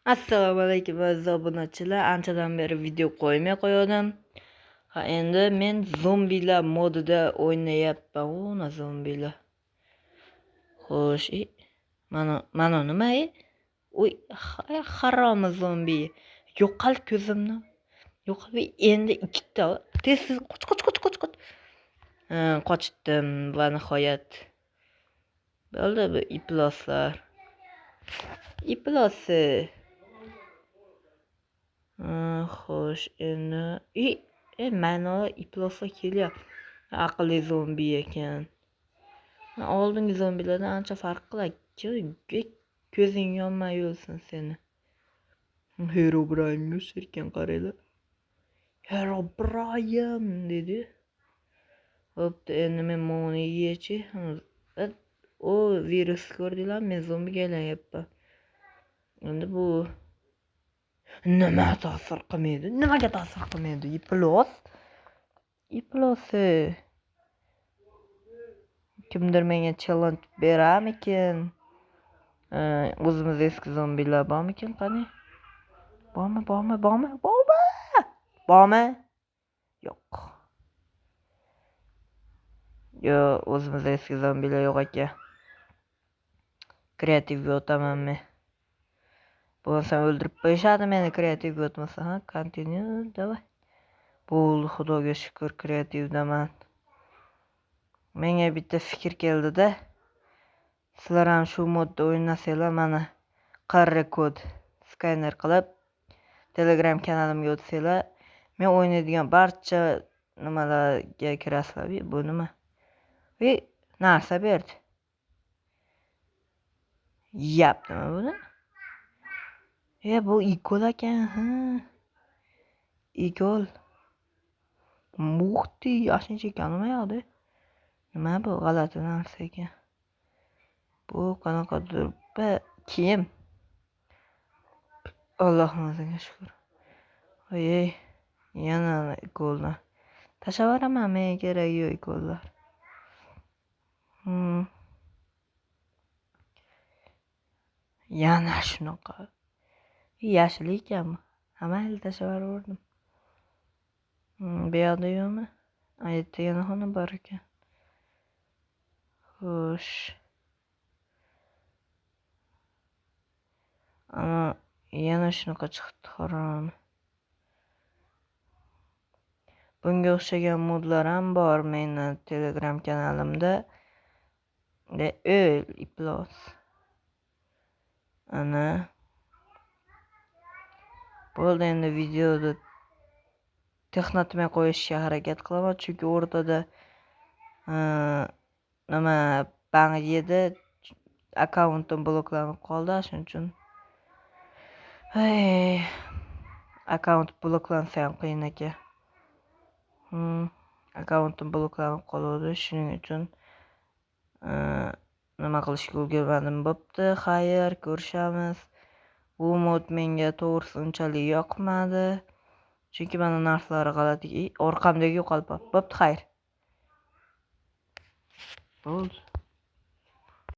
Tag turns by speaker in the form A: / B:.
A: Assalomu alaykum aziz obunachilar. Anchadan beri video qo'ymay qo'ygandim. Ha, endi men zombilar modida o'ynayapman. Ona zombilar. Xo'sh, mana nima? Uy, haromi zombi. Yo'qol ko'zimni. Yo'qol, endi ikkita. Tez qoch qoch qoch qoch qoch. Qochdim va nihoyat. Bo'ldi bu ifloslar. Iflosi. Xo'sh, endi mana ifloslar kelyapti. Aqlli zombi ekan. Oldingi zombilardan ancha farq qiladi. Ko'zing yonmay o'lsin seni. Herobrine ekan, qaranglar. Herobrine dedi. Bo'pti, endi men moni yechi. O virus ko'rdinglar, men zombiga aylanyapman. Endi bu nima ta'sir qilmaydi? Nimaga ta'sir qilmaydi? Iflos. Iflosi. Kimdir menga challenge beramikin? O'zimiz eski zombilar bormikin? Qani? Bormi, bormi, bormi? Bormi? Bormi? Yo'q. Yo'q, o'zimiz eski zombilar yo'q ekan. Kreativga o'taman men. Bo'lmasam o'ldirib qo'yishadi meni kreativga o'tmasa. Ha, continue, давай. Bo'ldi, Xudoga shukr, kreativdaman. Menga bitta fikr keldi-da. Sizlar ham shu modda o'ynasanglar, mana QR kod skaner qilib Telegram kanalimga o'tsanglar, men o'ynaydigan barcha nimalarga kirasizlar. Bu nima? Narsa berdi. Yeyaptimi buni? Bu igol ekan, ha. Igol. Muxti, yashincha ekan nima yoqda? Nima bu g'alati narsa ekan? Bu qanaqadir bir kiyim. Allohning o'ziga shukr. Oy, yana igollar. Tashlab yuboraman, menga keragi yo'q igollar. Yana shunaqa. Yashil ekanmi? Ha, mayli, tashlab yubordim. Bu yoqda yo'qmi? Yerda yana xona bor ekan. Xo'sh. Ana yana shunaqa chiqdi, harom. Bunga o'xshagan modlar ham bor meni Telegram kanalimda. O'l iflos. Ana. Bo'ldi, endi videoda texnatmay qo'yishga harakat qilaman, chunki o'rtada nima ban yedi, akkauntim bloklanib qoldi, shuning uchun. Hey, akkaunt bloklansa ham qiyin ekan. Akkauntim bloklanib qoldi, shuning uchun nima qilishga ulgurmadim. Bo'pti, xayr, ko'rishamiz. Bu mod menga to'g'risi unchalik yoqmadi. Chunki mana narsalari g'alati. Orqamdagi yo'qolib qoldi. Bo'pti, xayr. Bo'ldi.